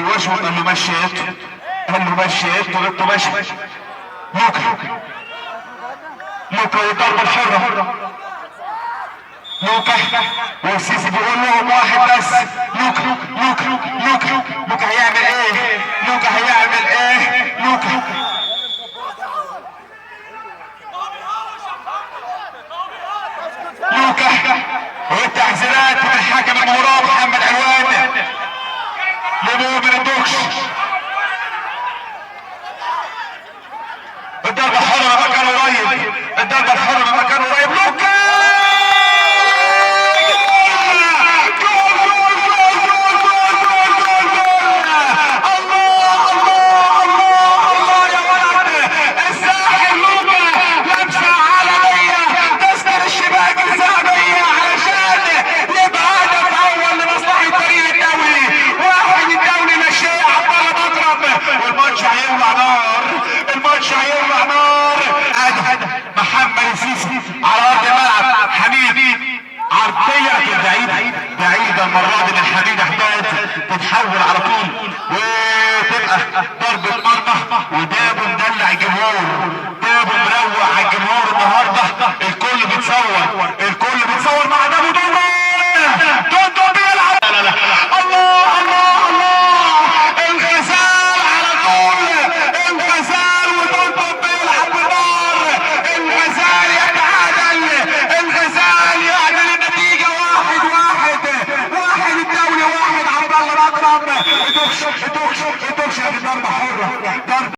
بيوشوش، قال له مشي ايطو، قال له مشي ايطو، ايطو مشي. لوكا لوكا والضربه الحرة، لوكا والسيسي بيقول لهم واحد بس. لوكا لوكا لوكا لوكا هيعمل ايه؟ لوكا هيعمل ايه؟ لوكا لوكا، والتحذيرات من حكم المباراة محمد علوان لمؤمن الدوكش. الضربة الحرة من مكان قريب، الضربة الحرة من مكان قريب. لوكا جول جول جول جول جول جول جول جول! الله الله الله الله يا ولد! الساحر لوكا، لمسة عالمية تسند الشباك الذهبية علشان يبقى هدف أول لمصلحة فريق الدولي. واحد الدولي لا شيء. عبد الله مكرم، والماتش هيولع نار، الماتش هيولع نار. محمد السيسي على أرض الملعب، حميد عرضية بعيدة بعيدة المرة دي من حميد أحمد، تتحول على طول وتبقى ضربة مرمى. ودابو مدلع الجمهور، دابو مروق على الجمهور النهارده، الكل بيتصور، الكل بيتصور مع دابو. دون دون بيلعب! لا لا، الله الله الله! الغزال على طول، الغزال ودون دون بيلعب بالنار. الغزال يتعادل، الغزال يعدل النتيجة 1-1. واحد الدولي، واحد عبد الله مكرم. دوكش دوكش دوكش، ضربة حرة، ضربة.